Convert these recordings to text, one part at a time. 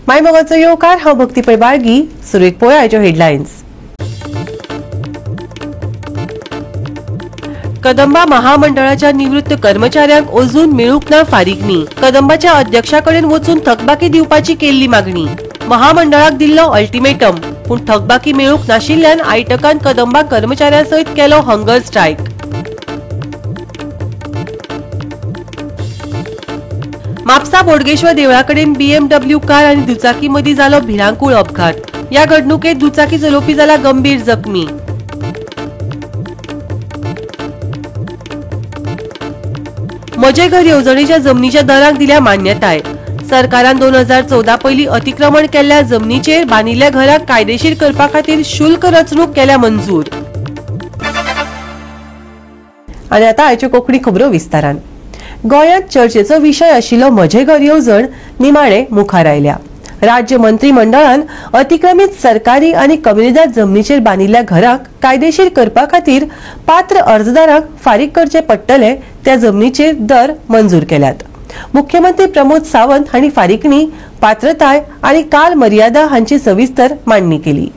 माय मोगाचो येवकार. हांव भक्ती पै बाळगी. सुरवेक पळोवया आयच्यो हेडलायन्स. कदंबा महामंडळाच्या निवृत्त कर्मचाऱ्यांक अजून मेळूंक ना फारीकणी. कदंबाच्या अध्यक्षा कडेन वचून थकबाकी दिवपाची केल्ली मागणी. महामंडळाक दिल्लो अल्टिमेटम, पूण थकबाकी मेळूंक नाशिल्ल्यान आयटकान कदंबा कर्मचाऱ्यां सयत केलो हंगर स्ट्रायक. म्हापसा बोडगेश्वर देवळा कडेन बीएमडब्ल्यू कार आनी दुचाकी मदीं जालो भिरांकूळ अपघात. ह्या घडणुकेत दुचाकी चलोवपी जाला गंभीर जखमी. म्हजें घर येवजणेच्या जमनीच्या दराक दिल्या मान्यताय. सरकारान 2014 पयलीं अतिक्रमण केल्ल्या जमनीचेर बांदिल्ल्या घराक कायदेशीर करपा खातीर शुल्क रचणूक केल्या मंजूर. आनी आतां आयच्यो कोंकणी खबरो विस्तारान. गोंयांत चर्चेचो विशय आशिल्लो म्हजें घर येवजण निमाणे मुखार आयल्या. राज्य मंत्रीमंडळान अतिक्रमीत सरकारी आनी कम्युनिदाद जमनीचेर बांदिल्ल्या घराक कायदेशीर करपा खातीर पात्र अर्जदारांक फारीक करचे पडटले त्या जमनीचेर दर मंजूर केल्यात. मुख्यमंत्री प्रमोद सावंत हांणी फारीकणी, पात्रताय आनी काल मर्यादा हांची सविस्तर मांडणी केली.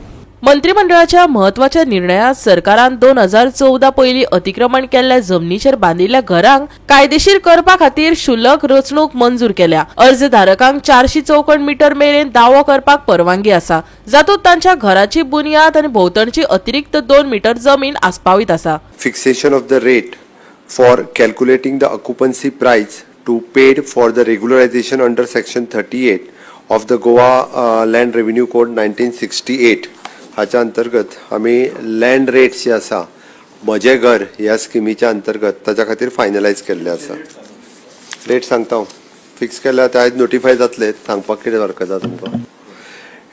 मंत्रिमंडळाच्या म्हत्वाच्या निर्णयात सरकारान 2014 पयलीं अतिक्रमण केल्ल्या जमनीचेर बांदिल्ल्या घरांक कायदेशीर करपा खातीर शुल्क रचणूक मंजूर केल्या. अर्जधारकांक 400 चौखण मीटर मेरेन दावो करपाक परवानगी आसा, जातूंत तांच्या घराची बुन्याद आनी भोंवतणची अतिरिक्त 2 मीटर जमीन आस्पावीत आसा. Fixation of the rate for calculating the occupancy price to paid for the regularisation under section 38 of the Goa land revenue code 1968 हाच्या अंतर्गत आमी लँड रेट्स जे आसा म्हजें घर ह्या स्किमीच्या अंतर्गत ताच्या खातीर फायनलायज केल्ले आसा. रेट सांगता हांव, फिक्स केल्या ते आयज नोटिफाय जातले, सांगपाक कितें हरकत आसा तुमकां.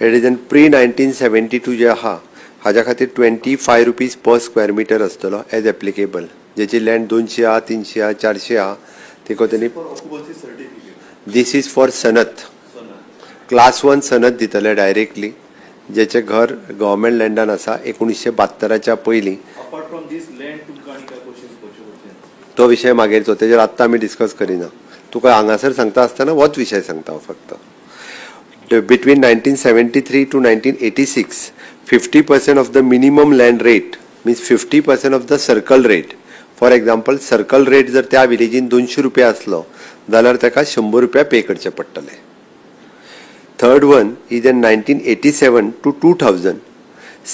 It is an pre 1972 जे आहा हाज्या खातीर 25 रुपीज पर स्क्वेअर मिटर आसतलो एज एप्लिकेबल. जेची लँड 200 आहा, 300 आहा, 400 आहा ते तेणी. This is for सनद, क्लास 1 सनद दितले डायरेक्टली जेचे घर गव्हर्मेंट लँडान आसा 1972 पयलीं. तो विशय मागीरचो, तेजेर आत्तां आमी डिस्कस करिना. तुका हांगासर सांगता आसतना होच विशय सांगता हांव फक्त. Between 1973 to 1986 50% of the minimum land rate means 50% of the circle rate. For example circle rate जर त्या विलेजीन 200 रुपया आसलो जाल्यार ताका 100 रुपया पे करचे पडटले. Third one is in 1987 to 2000,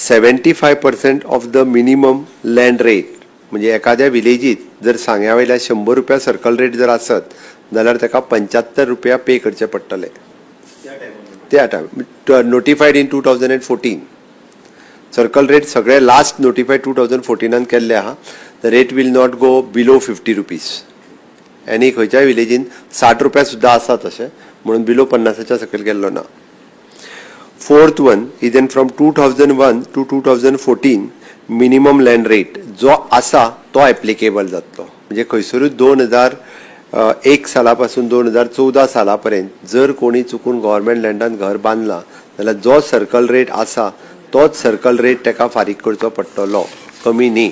75% of the minimum land rate. म्हणजे एखाद्या विलेजीत जर सांग्या वयल्या 100 रुपया सर्कल रेट जर आसत जाल्यार ताका 75 रुपया पे करचे पडटले त्या time. Notified in 2014 circle rate सगळे लास्ट नोटिफायड 2014 केल्ले आहा. The rate will not go below 50 rupees. आनी खंयच्याय विलेजीन 60 रुपया सुद्दां आसा तशें, म्हणून बिलो 50च्या सकयल गेल्लो ना. Fourth one is an from 2001 to 2014 minimum land rate जो आसा तो एप्लिकेबल जातलो. म्हणजे खंयसरूच 2001 साला पासून 2014 साला पर्यंत जर कोणी चुकून गव्हर्मेंट लँडान घर बांदला जाल्यार जो सर्कल रेट आसा तोच सर्कल रेट ताका फारीक करचो पडटलो, कमी न्ही.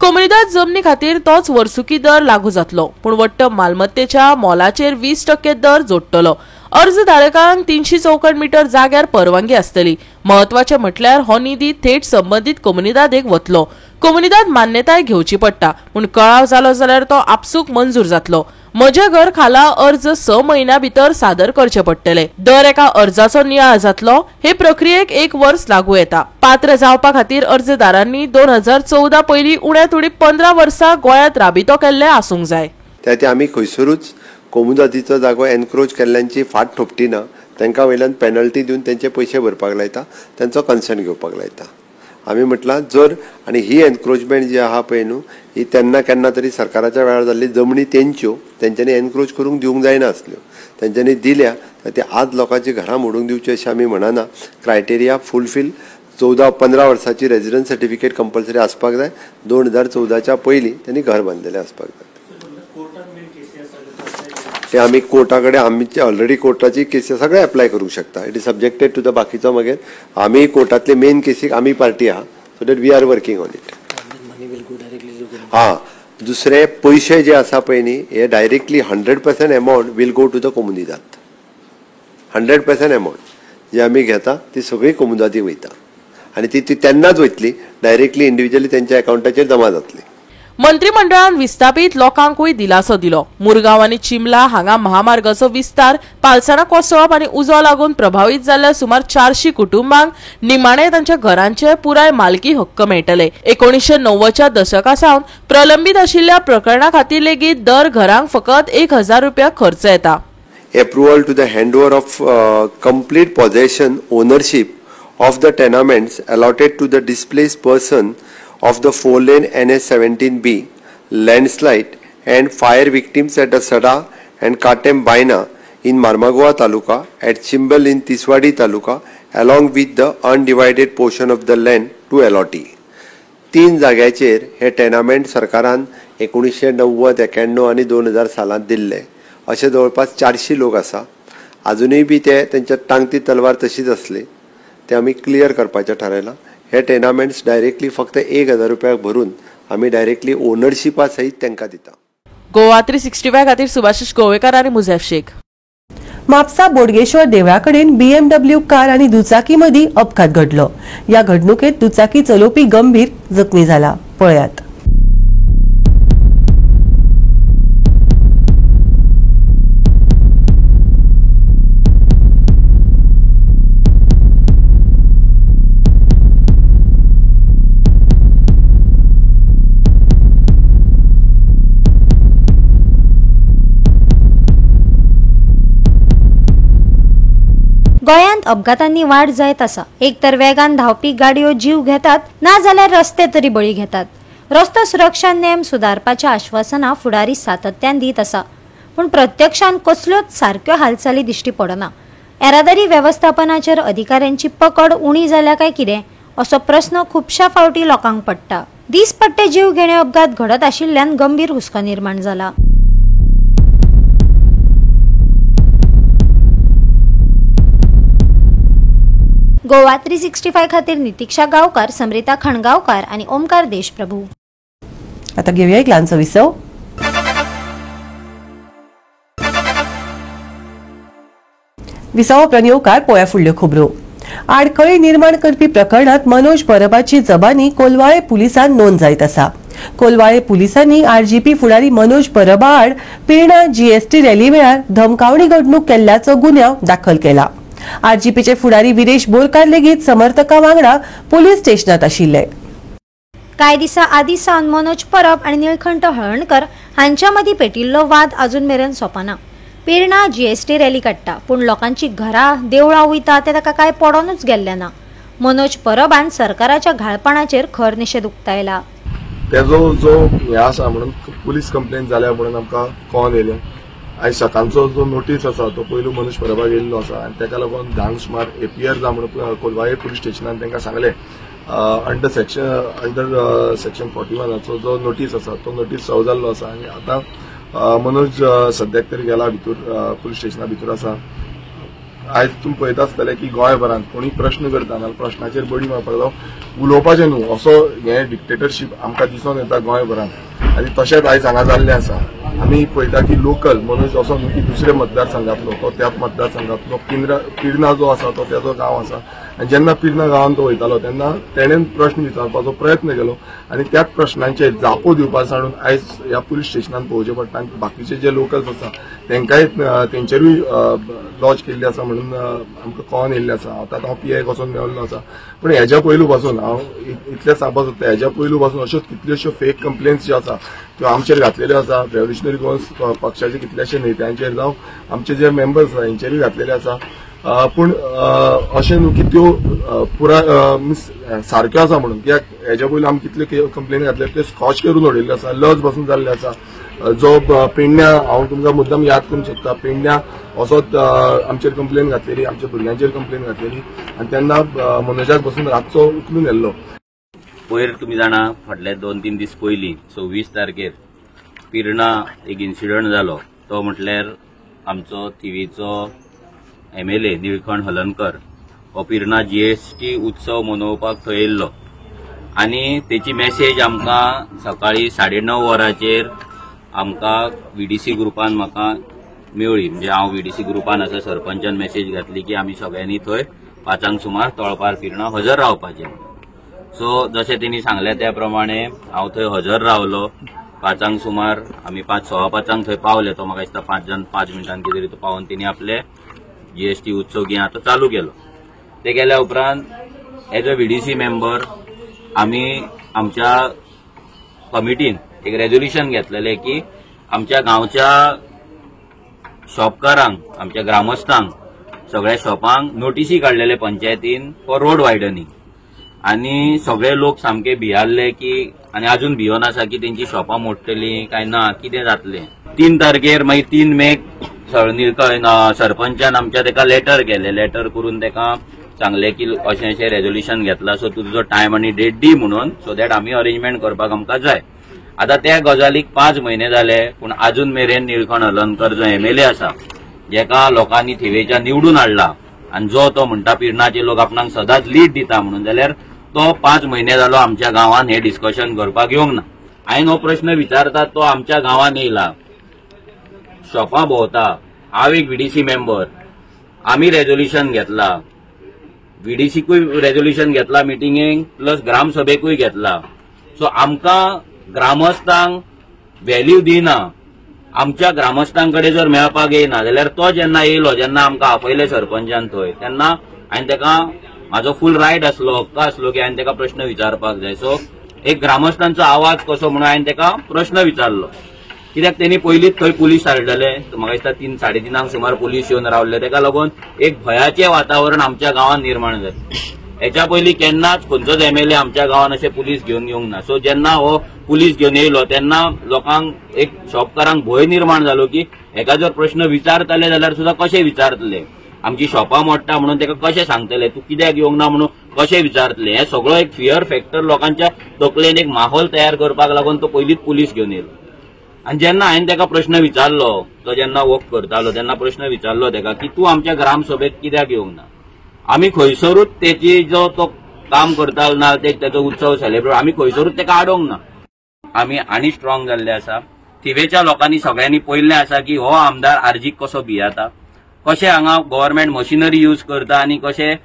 कोमुनिदाद जमनी खातीर तोच वर्सुकी दर लागू जातलो, पूण वट्ट मालमत्तेच्या मोलाचेर 20% दर जोडटलो. अर्जधारकांक 300 चौखण मीटर जाग्यार परवानगी आसतली. म्हत्वाचें म्हटल्यार हो निधी थेट संबंदीत कोमुनिदादेक वतलो. कोमुनिदाद मान्यताय घेवची पडटा, पूण कळाव जालो जाल्यार तो आपसूक मंजूर जातलो. म्हजें घर खाला अर्ज 6 म्हयन्यां भितर सादर करचे पडटले. दर एका अर्जाचो नियाळ जातलो. हे प्रक्रियेक 1 वर्स लागू येता. पात्र जावपा खातीर अर्जदारांनी 2014 पयलीं उण्यांत उणी 15 वर्सां गोंयांत राबितो केल्ले आसूंक जाय. त्या आमी खंयसरूच कोमुनिदादीचो जागो एनक्रोच केल्ल्यांची फाट थोपटिना, तांकां वयल्यान पेनल्टी दिवन तेंचे पयशे भरपाक लायता, तेंचो कन्सेंट घेवपाक लायता. आमी म्हटलां जर आनी ही एनक्रोचमेंट जी आहा पळय न्हू ही तेन्ना केन्ना तरी सरकाराच्या वेळार जाल्ली जमनी तेंच्यो तेंच्यांनी एनक्रोच करूंक दिवंक जायनासल्यो, तेंच्यांनी दिल्या ते आज लोकांची घरां मोडूंक दिवची अशें आमी म्हणना. क्रायटेरिया फुलफील 14-15 वर्सांची रेजिडन्स सर्टिफिकेट कंपल्सरी आसपाक जाय. 2014च्या पयलीं तेणी घर बांदलेलें आसपाक जाय. ते आमी कोर्टा कडेन आमची ऑलरेडी कोर्टाची केसी सगळे एप्लाय करूंक शकता. It is subjected to the बाकीचो मागीर आमी कोर्टांतले मेन केसीक आमी पार्टी आहा, so that we are working on it. हां, दुसरे पयशे जे आसा पळय न्ही हे directly 100% amount will go to the Comunidade. 100% amount. जी आमी घेता ती सगळी कोमुनिदादीक वयता आनी ती तेन्नाच वयतली, डायरेक्टली इंडिव्हिज्युअली त्यांच्या अकाउंटाचेर जमा जातली. मंत्रिमंडळान विस्थापीत लोकांकूय दिलासो दिलो. मुरगांव आनी चिमला हांगा महामार्गाचो विस्तार, पालसणां कोसळप आनी उजो लागून प्रभावीत जाल्ल्या सुमार 400 कुटुंबांक निमाणे तांच्या घरांचे पुराय मालकी हक्क मेळटले. 1990च्या दशका सावन प्रलंबीत आशिल्ल्या प्रकरणा खातीर लेगीत दर घरांक फकत 1000 रुपया खर्च येता. Approval to the handover of complete possession ownership of the tenements allotted to the displaced person of the 4-lane NH17B landslide and fire victims at the Sada and Katem Baina in Marmagoa Taluka, at Chimbel in Tiswadi Taluka, along with the undivided portion of the land to allottee. 3 जाग्याचेर हे tenement सरकारान 1990, 91 आनी 2000 सालांत दिल्ले. अशे जवळपास 400 लोक आसा. अजुनूय बी ते तेंच्या टांगती तलवार तशीच आसली, ते आमी क्लियर करपाचें थारायलां. हे टेनामेंट्स डायरेक्टली फक्त 1000 रुपयाक भरून आमी डायरेक्टली ओनरशिपा सहित तांकां दिता. गोवा 365 खातीर सुभाषिश गोवेकर आनी मुझेफ शेख. म्हापसा बोडगेश्वर देवळा कडेन BMW car आनी दुचाकी मदीं अपघात घडलो. ह्या घडणुकेत दुचाकी चलोवपी गंभीर जखमी जाला. पळयात. गोंयांत अपघातांनी वाड जायत आसा. एक तर वेगान धांवपी गाडयो जीव घेतात, ना जाल्यार रस्ते तरी बळी घेतात. रस्तो सुरक्षा नेम सुदारपाच्या आश्वासनां फुडारी सातत्यान दीत आसा, पूण प्रत्यक्षान कसल्योच सारक्यो हालचाली दिश्टी पडना. येरादारी वेवस्थापनाचेर अधिकाऱ्यांची पकड उणी जाल्या काय कितें असो प्रस्न खुबश्या फावटी लोकांक पडटा. दीसपट्टे जीव घेणे अपघात घडत आशिल्ल्यान गंभीर हुस्को निर्माण जाला. गोवा 365 खातीर नितीक्षा गावकर, समृता खणगावकर आणि ओमकार देशप्रभू. आता घेऊया एक ल्हानसो विसव. विसव उपरांत येवकार पोया फुडल्यो खबरो. आडखळी निर्माण करपी प्रकरणात मनोज परबाची जबानी कोलवाळे पुलिसांत नोंद जायत आसा. कोलवाळे पुलिसांनी आरजीपी फुडारी मनोज परबा आड पिर्णा जीएसटी रॅली वेळार धमकावणी घडणूक केल्ल्याचो गुन्यांव दाखल केला. आरजीपीचे फुडारी विरेश बोरकार लेगीत समर्थकां वांगडा पुलीस स्टेशनात आशिल्ले. कांय दिसां आदीं सावन मनोज परब आनी निळकंठ हळर्णकर हांच्या मदीं पेटिल्लो वाद अजून मेरेन सोंपना. पिर्णा जीएसटी रॅली काडटा, पूण लोकांची घरां देवळां वयता ते ताका कांय पडोनूच गेल्लें ना. मनोज परबान सरकाराच्या घाळपणाचेर खर निशेध उक्तायला. तेजो जो हें आसा म्हणून पुलीस कंप्लेन जाल्या म्हणून आमकां कॉल येयलें. आयज सकाळचो जो नोटीस आसा तो पयलू मनोज परबाक येयल्लो आसा आनी ताका लागून 10 सुमार एपियर जा म्हणून कोलवाळे पुलीस स्टेशनान तांकां सांगलें. अंडर सेक्शन 41 जो नोटीस आसा तो नोटीस सर्व जाल्लो आसा आनी आतां मनोज सद्याक तरी गेला भितर पुलीस स्टेशना भितर आसा. आयज तुमी पळयता आसतले की गोंयभरांत कोणी प्रश्न करता नाजाल्यार प्रश्नाचेर बडी मारपाक जावं उलोवपाचें न्हू असो हें डिक्टेटरशीप आमकां दिसून येता गोंयभरांत आनी तशेंच आयज हांगा जाल्लें आसा. आमी पळयता की लोकल मनोज असो न्हू की दुसऱ्या मतदारसंघातलो तो त्याच मतदारसंघातलो पिर्णा जो आसा तो तेजो गांव आसा आनी जेन्ना पिर्णा गांवांत तो वयतालो तेन्ना तेणेन प्रश्न विचारपाचो प्रयत्न केलो आनी त्याच प्रश्नांचेर जापो दिवपा सांडून आयज ह्या पुलीस स्टेशनान पळोवचें पडटा. आनी बाकीचे जे लोकल्स आसा तेंकांय तेंचेरूय लॉज केल्ली आसा म्हणून आमकां कॉन येयल्लें आसा. आतां हांव पी आयक वचोन मेळिल्लो आसा, पूण हेज्या पयलू पासून हांव इतलें सांगपाक सोदता, हेज्या पयलू पासून अश्यो कितल्योश्यो फेक कंप्लेन्स ज्यो आसा त्यो आमचेर घातलेल्यो आसा. रेव्होल्युशनरी गोवन्स पक्षाचे कितलेशे नेत्यांचेर जावं आमचे जे मेंबर्स आसा हेंचेरूय घातलेले आसा. पूण अशें न्हू की त्यो पुराय मिन्स सारक्यो आसा म्हणून, कित्याक हेज्या पयलू आमी कितल्यो कंप्लेन घातल्यो त्यो स्कॉच करून उडयल्ल्यो आसा, लज बसून जाल्ले आसा. जो पेडण्या हांव तुमकां मुद्दम याद करूंक सोदता, पेडण्या असोच आमचेर कंप्लेन घातलेली, आमच्या भुरग्यांचेर कंप्लेन घातलेली आनी तेन्ना मनोजाक बसून रातचो उखलून व्हेल्लो. पयर तुमी जाणा फाटले 2-3 दीस पयलीं 26 तारखेर पिर्णा एक इन्सिडंट जालो, तो म्हटल्यार आमचो थिवीचो MLA Nilkanth Halarnkar हो पिर्णा GST उत्सव मनोवपाक थंय येयल्लो आनी तेची मॅसेज आमकां सकाळीं 9:30 वरांचेर आमकां VDC ग्रुपान म्हाका मेळ्ळी. म्हणजे हांव व्हीडीसी ग्रुपान आसा, सरपंचान मेसेज घातली की आमी सगळ्यांनी थंय 5 सुमार तळपार पिर्णा हजर रावपाचें. सो जशें तेणी सांगलें त्या प्रमाणे हांव थंय हजर रावलो. 5 सुमार आमी 5-5:15 थंय पावले. तो म्हाका दिसता 5 मिनटान कितें तरी तो पावोवन तेणी आपले जीएसटी उत्सव कितें आतां चालू केलो. ते केल्या उपरांत एज अ व्हीडीसी मेंबर आमी आमच्या कमिटीन एक रेजोल्युशन घेतलेलें की आमच्या गांवच्या शॉपकारांक, आमच्या ग्रामस्थांक, सगळ्या शॉपांक नोटीसी काडलेले पंचायतीन फॉर रोड वायडनिंग. आनी सगळे लोक सामके भियाल्ले की आनी अजून भियोन आसा की तेंची शॉपां मोडटली काय ना, कितें जातलें. 3 तारखेर मागीर 3 मेक सरपंचान आमच्या तेका लेटर केलें. लेटर करून तेका सांगलें की अशें अशें रेजोल्युशन घेतला, सो तुजो टायम आनी डेट दी म्हणून, सो that आमी अरेंजमेंट करपाक आमकां जाय. आतां त्या गजालीक 5 म्हयने जाले, पूण अजून मेरेन निळकंठ हळर्णकर जो एमएलए आसा, जेका लोकांनी थिवेच्या निवडून हाडला आनी जो तो म्हणटा पिर्णाचे लोक आपणाक सदांच लीड दिता म्हणून, जाल्यार तो 5 म्हयने जालो आमच्या गांवान हे डिस्कशन करपाक येवंक ना. हांवें हो प्रश्न विचारता तो आमच्या गांवान येयला, शॉपां भोंवता, हांव एक व्हीडीसी मेंबर, आमी रेजोल्युशन घेतला, व्हीडीसीकूय रेजोल्युशन घेतला मिटिंगेक, प्लस ग्रामसभेकूय घेतला. सो आमकां ग्रामस्थांक व्हॅल्यू दिना. आमच्या ग्रामस्थांकडे जर मेळपाक येयना जाल्यार तो जेन्ना येयलो, जेन्ना आमकां आपयले सरपंचान थंय, तेन्ना हांवें तेका म्हाजो फूल रायट आसलो, हक्क आसलो की हांवें तेका प्रश्न विचारपाक जाय. सो एक ग्रामस्थांचो आवाज कसो म्हणून हांवें तेका प्रश्न विचारलो. कित्याक तेणी पयलींच थंय पुलीस हाडलेले, म्हाका दिसता 3-3:30 सुमार पुलीस येवन रावले. तेका लागून एक भयाचें वातावरण आमच्या गांवांत निर्माण जालें. हेच्या पयलीं केन्नाच खंयचोच एमएलए आमच्या गांवांत अशे पुलीस घेवन येवंक ना. सो जेन्ना हो पुलीस घेवन येयलो तेन्ना लोकांक, एक शॉपकारांक भंय निर्माण जालो की हेका जर प्रश्न विचारतले जाल्यार सुद्दां कशें विचारतले, आमची शॉपां मोडटा म्हणून तेका कशें सांगतले, तूं कित्याक येवंक ना म्हणून कशें विचारतले. हे सगळो एक फियर फॅक्टर लोकांच्या तकलेन एक माहोल तयार करपाक लागून तो पयलींच पुलीस घेवन येयलो. आनी जेन्ना हांवें तेका प्रश्न विचारलो, तो जेन्ना वॉक करतालो तेन्ना प्रश्न विचारलो तेका की तूं आमच्या ग्रामसभेत कित्याक येवंक ना, आमी खंयसरूच तेची जो तो काम करतालो ना तेचो उत्सव सेलेब्रेट आमी खंयसरूच तेका आडोवंक ना. आमी आनी स्ट्रॉंग जाल्ले आसा. थिवेच्या लोकांनी सगळ्यांनी पळयल्लें आसा की हो आमदार आरजीक कसो भियेता, कशें हांगा गव्हर्मेंट मशिनरी यूज करता आनी कशें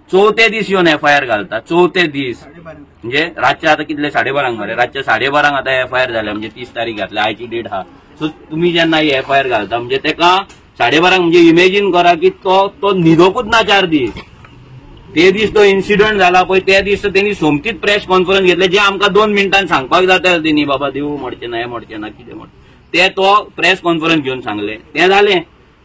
4 दीस येवन एफआयआर घालता. 4 दीस म्हणजे रातचे आतां कितले 12:30 मरे, रातचे 12:30 आतां एफआयआर जाले, म्हणजे 30 तारीख घातल्या, आयची डेट आहा. सो तुमी जेन्ना ही एफआयआर घालता म्हणजे तेका 12:30 म्हणजे इमेजीन करा की तो न्हिदोकूच ना 4 दीस. ते दीस तो इन्सिडंट जाला पळय ते दीस तेणी सोमतीच प्रेस कॉन्फरन्स घेतले, जे आमकां 2 मिनटान सांगपाक जाता तेणी, बाबा देव मोडचें ना, हें मोडचें ना, कितें मोडचें, ते तो प्रेस कॉन्फरन्स घेवन सांगले. तें जालें,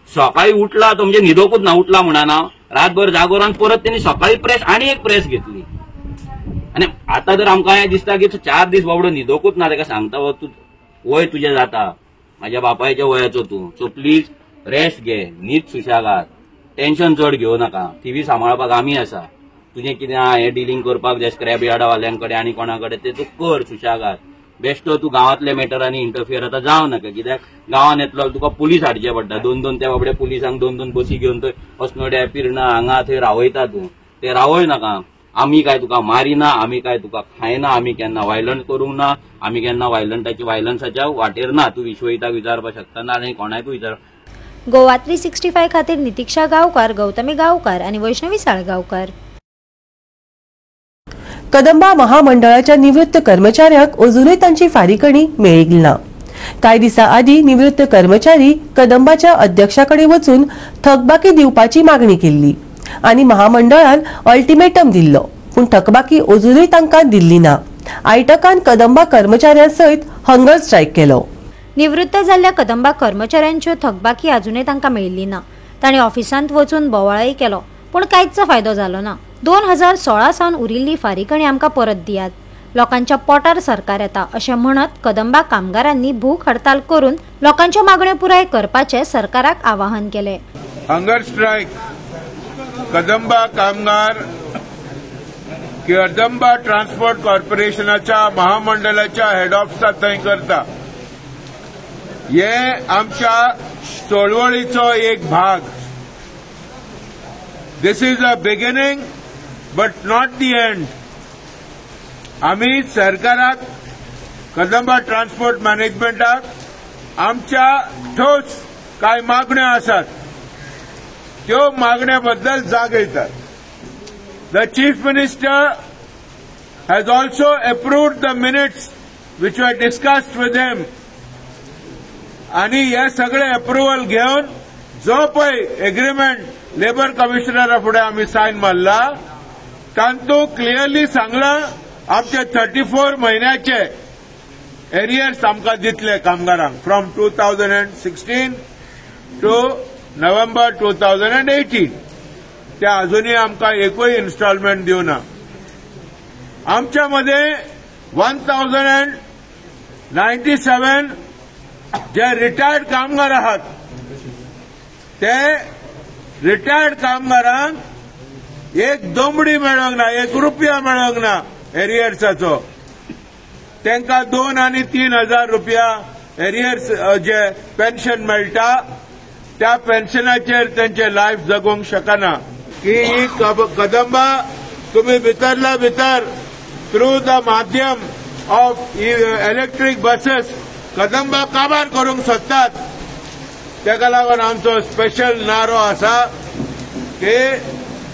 सकाळी उठला तो म्हणजे न्हिदोकूच ना, उठला म्हणना, रातभर जागोरान परत तेणी सकाळी प्रेस आनी एक प्रेस घेतली. आनी आतां तर आमकां हें दिसता की 4 दीस बाबडो न्हिदोकूच ना, तेका सांगता हो तूं वय तुजें जाता, म्हाज्या बापायच्या वयाचो तूं, सो प्लीज रेस्ट घे, न्हीद सुशेगाद, टेन्शन चड घेवं नाका, थिवी सांबाळपाक आमी आसा, तुजें कितें आहा हें डिलींग करपाक जाय स्क्रॅप यार्डावाल्यां कडेन आनी कोणा कडेन तें तूं कर सुशेगाद. बेश्टो तूं गांवांतल्या मॅटरांनी इंटरफियर आतां जावं नाका, कित्याक गांवांत येतलो तुका पुलीस हाडचे पडटा, 2-2 त्या बाबड्या पुलिसांक 2-2 बसी घेवन थंय अस्नोड्या पिर्णा हांगा थंय रावयता तूं, ते रावय नाका. आमी काय तुका मारिना, आमी काय तुका खायना, आमी केन्ना वायलंट करूंक ना, आमी केन्ना वायलन्साच्या वाटेर ना. तूं विश्वहिताक विचारपाक शकता ना आनी कोणाकूय विचार. गोवा 365 खातीर नितीक्षा गांवकार, गौतमी गांवकार आनी वैष्णवी साळगांवकार. कदंबा महामंडळाच्या निवृत्त कर्मचाऱ्यांक अजूनय तांची फारीकणी मेळिल्ली ना. कांय दिसां आदीं निवृत्त कर्मचारी कदंबाच्या अध्यक्षाकडे वचून थकबाकी दिवपाची मागणी केल्ली आनी महामंडळान अल्टिमेटम दिल्लो, पूण थकबाकी अजूनय तांकां दिल्ली ना. आयटकान कदंबा कर्मचाऱ्यां सयत हंगर स्ट्रायक केलो. निवृत्त जाल्ल्या कदंबा कर्मचाऱ्यांच्यो थकबाकी अजूनय तांकां मेळिल्ली ना. तांणी ऑफिसांत वचून बोवाळय केलो, पूण कांयच फायदो जालो ना. 2016 सावन उरिल्ली फारीकणी आमकां परत दियात, लोकांच्या पोटार सरकार येता अशें म्हणत कदंबा कामगारांनी भूक हडताल करून लोकांच्यो मागण्यो पुराय करपाचें सरकाराक आवाहन केलें. हंगर स्ट्रायक कदंबा कामगार कदंबा ट्रान्सपोर्ट कॉर्पोरेशनाच्या महामंडळाच्या हेड ऑफिसा थंय करता. हे आमच्या चळवळीचो एक भाग. This is a beginning but not the end. आमी सरकाराक कदंबा ट्रान्सपोर्ट मॅनेजमेंटाक आमच्या ठोस कांय मागण्यो आसात त्यो मागण्या बद्दल जागयतात. The chief minister has also approved the minutes which were discussed with him आनी हे सगळे अप्रुव्हल घेवन जो पळय एग्रीमेंट लेबर कमिशनरा फुडें आमी सायन मारला तांतू क्लियरली सांगलां आमचे 34 म्हयन्याचे एरियर्स आमकां दितले कामगारांक फ्रॉम 2016 टू नोव्हेंबर 2018. ते अजुनूय आमकां एकूय इन्स्टॉलमेंट दिवना. आमच्या मदें 1097 जे रिटायर्ड कामगार आहात ते रिटायर्ड कामगारांक एक दोमडी मेळोंक ना, एक रुपया मेळोंक ना एरियर्साचो. तांकां 2 आनी 3 हजार रुपया एरियर्स जे पेन्शन मेळटा त्या पेन्शनाचेर तांचे लायफ जगोवंक शकना. की ही कदंबा तुमी भितरल्या भितर थ्रू the माध्यम ऑफ इलेक्ट्रीक बसेस कदंबा काबार करूंक सोदतात. ताका लागून आमचो स्पेशल नारो आसा की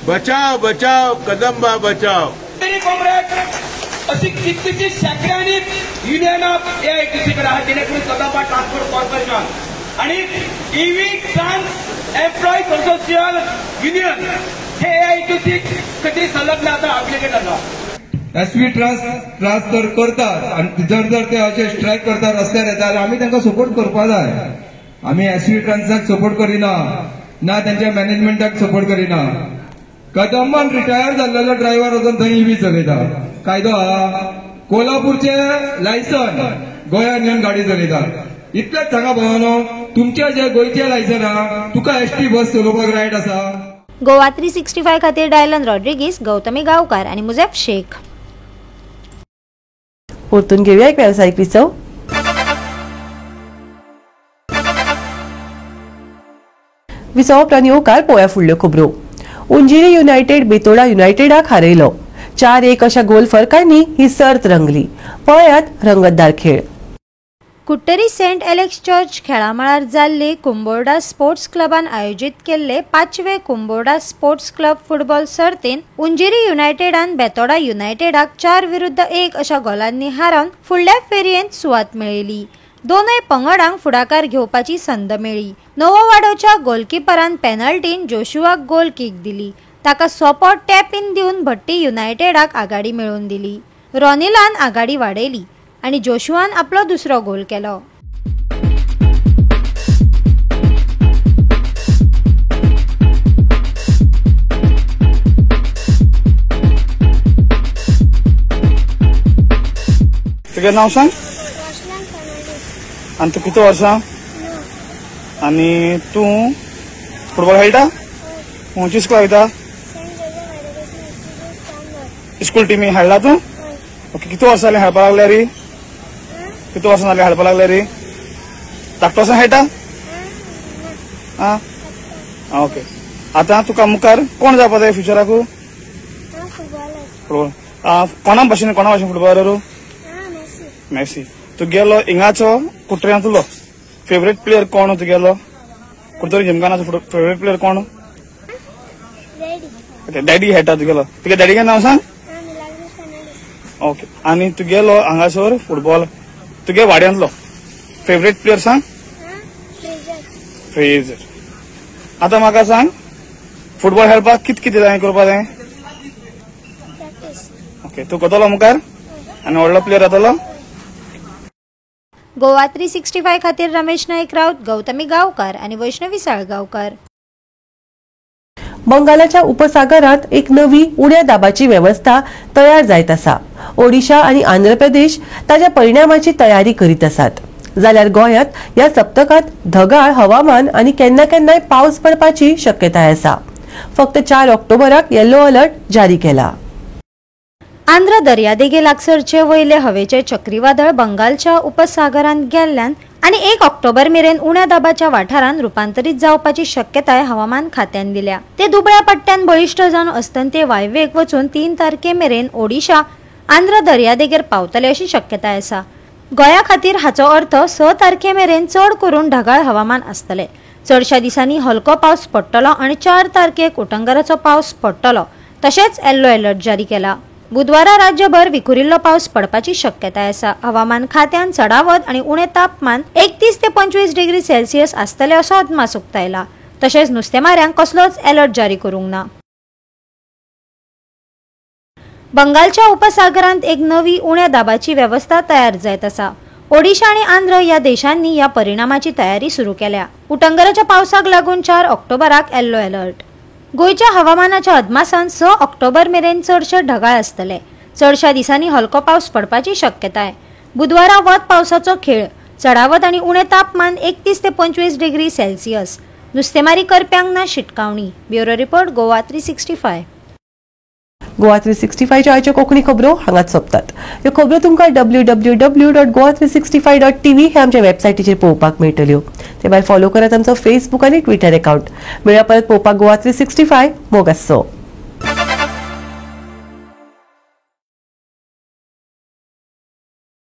बचाव बचाव कदंबा बचाव. अशी कितलीशी शेंकड्यांनी युनियनां एआयटीसी कडेन आहा जेणे करून कदंबा ट्रान्सपोर्ट कॉर्पोरेशन आनी EV trans employees association union हे एआयटीसी खातीर संलग्न आसा, अफिलिएटेड आसा. एसवी ट्रान्स त्रास जर करतात आनी जर जर ते अशे स्ट्रायक करतात रस्त्यार येतात आमी तांकां सपोर्ट करपा जाय. आमी एसवी ट्रान्साक सपोर्ट करिना ना तांच्या मॅनेजमेंटाक सपोर्ट करिना. कदंबान रिटायर जाल्लेलो ड्रायव्हर वचून थंय ईव्ही चलयता, कायदो आहा. कोल्हापूरचे लायसन गोंयांत येवन गाडी चलयता. इतलेंच सांगा भावानो, तुमचे जे गोंयचे लायसन आहा तुका एसटी बस चलोवपाक रायट आसा. गोवा 365 खातीर डायलन रॉड्रिगीस, गौतमी गांवकार आनी मुजेफ शेख. परतून घेऊया एक व्यावसायिक विसव. विसव उपरांत येवकार पळोवया फुडल्यो खबरो. उंजिरी युनायटेड बेतोडा युनायटेडाक हारयलो. 4-1 अशा गोल फरकांनी ही सर्त रंगली. पळयात रंगतदार खेळ. कुट्टरी सेंट एलेक्स चर्च खेळामळार जाल्ले कुंबोर्डा स्पोर्ट्स क्लबान आयोजीत केल्ले 5वे कुंबोर्डा स्पोर्ट्स क्लब फुटबॉल सर्तीन उंजिरी युनायटेडान बेतोडा युनायटेडाक 4-1 अशा गोलांनी हारोवन फुडल्या फेरयेंत सुवात मेळयली. दोनूय पंगडांक फुडाकार घेवपाची संद मेळ्ळी. नोवोवाडोच्या गोलकिपरान पेनल्टीन जोशुआक गोल कीक दिली. ताका सोपो टॅप इन दिवन भट्टी युनायटेडाक आघाडी मेळोवन दिली. रॉनिलान आघाडी वाडयली आनी जोशुआन आपलो दुसरो गोल केलो. तुगेलें नांव सांग. आनी तूं कितू वर्सां आनी तूं फुटबॉल खेळटा? खंयच्या स्कुलाक वयता? स्कूल टिमी खेळटा तूं? ओके, कितू वर्सां जालीं खेळपाक लागल्या रे? कितू वर्सां जालीं खेळपाक लागल्या रे? धाकटो आसा खेळटा? आं ओके. आतां तुका मुखार कोण जावपा जाय फ्युचराकू? फुटबॉल. कोणा भाशेन फुटबॉलर? मेसी. तुगेलो हिंगाचो कुट्टऱ्यांतलो फेवरेट प्लेयर कोण तुगेलो? कुट्टरी जिमखानाचो फेवरेट प्लेयर कोण? ओके, डॅडी खेळटा तुगेलो. तुगे डॅडीचें नांव सांग. ओके. आनी तुगेलो हांगासर फुटबॉल तुगे वाड्यांतलो फेवरेट प्लेयर सांग. फ्रेजर. आतां म्हाका सांग, फुटबॉल खेळपाक कित कितें जाय करपाक जाय? ओके, तूं करतलो मुखार आनी व्हडलो प्लेयर जातलो. गोवा 365 खातीर रमेश नाईक राऊत, गौतमी गांवकार आनी वैष्णवी साळगांवकार. बंगालाच्या उपसागरात एक नवी उण्या दाबाची वेवस्था तयार जायत आसा. ओडिशा आनी आंध्र प्रदेश ताच्या परिणामाची तयारी करीत आसात. जाल्यार गोंयांत ह्या सप्तकांत ढगाळ हवामान आनी केन्ना केन्नाय पावस पडपाची शक्यताय आसा. फक्त 4 ऑक्टोबराक येलो अलर्ट जारी केला. आंध्र दर्यादेगे लागसरचे वयले हवेचे चक्रीवादळ बंगालच्या उपसागरांत गेल्ल्यान आनी 1 ऑक्टोबर मेरेन उण्या दाबाच्या वाठारांत रुपांतरीत जावपाची शक्यताय हवामान खात्यान दिल्या. ते दुबळ्या पट्ट्यान बळिश्ट जावन अस्तंते वायव्येक वचून 3 तारखे मेरेन ओडिशा आंध्र दर्यादेगेर पावतले अशी शक्यताय आसा. गोंया खातीर हाचो अर्थ 6 तारखे मेरेन चड करून ढगाळ हवामान आसतले, चडशा दिसांनी हलको पावस पडटलो आनी 4 तारखेक उटंगाराचो पावस पडटलो. तशेंच येल्लो अलर्ट जारी केला. बुधवारा राज्यभर विखुरिल्लो पावस पडपाची शक्यताय आसा. हवामान खात्यान चडावत आनी उणें तापमान 31 ते 25 डिग्री सेल्सियस आसतले असो अदमास उक्तायला. तशेंच नुस्तेमाऱ्यांक कसलोच अलर्ट जारी करूंक ना. बंगालच्या उपसागरांत एक नवी उण्या दाबाची वेवस्था तयार जायत आसा. ओडिशा आनी आंध्र ह्या देशांनी ह्या परिणामाची तयारी सुरू केल्या. उटंगाराच्या पावसाक लागून 4 ऑक्टोबराक येल्लो अलर्ट. गोंयच्या हवामानाच्या अदमासान 6 ऑक्टोबर मेरेन चडशे ढगाळ आसतले. चडशा दिसांनी हलको पावस पडपाची शक्यताय. बुधवारा वत पावसाचो खेळ. चडावत आनी उणें तापमान 31 ते 25 डिग्री सेल्सियस. नुस्तेमारी करप्यांक ना शिटकावणी. Bureau report, Goa 365. Goa 365च्या आयच्यो कोंकणी खबरो हांगाच सोंपतात. ह्यो खबरो तुमकां www.goa365.tv हे आमच्या वेबसायटीचेर पळोवपाक मेळटल्यो. ते भायर फॉलो करात आमचो फेसबूक आनी ट्विटर अकाउंट. मेळया परत पळोवपाक गोवा 365. मोग आसचो.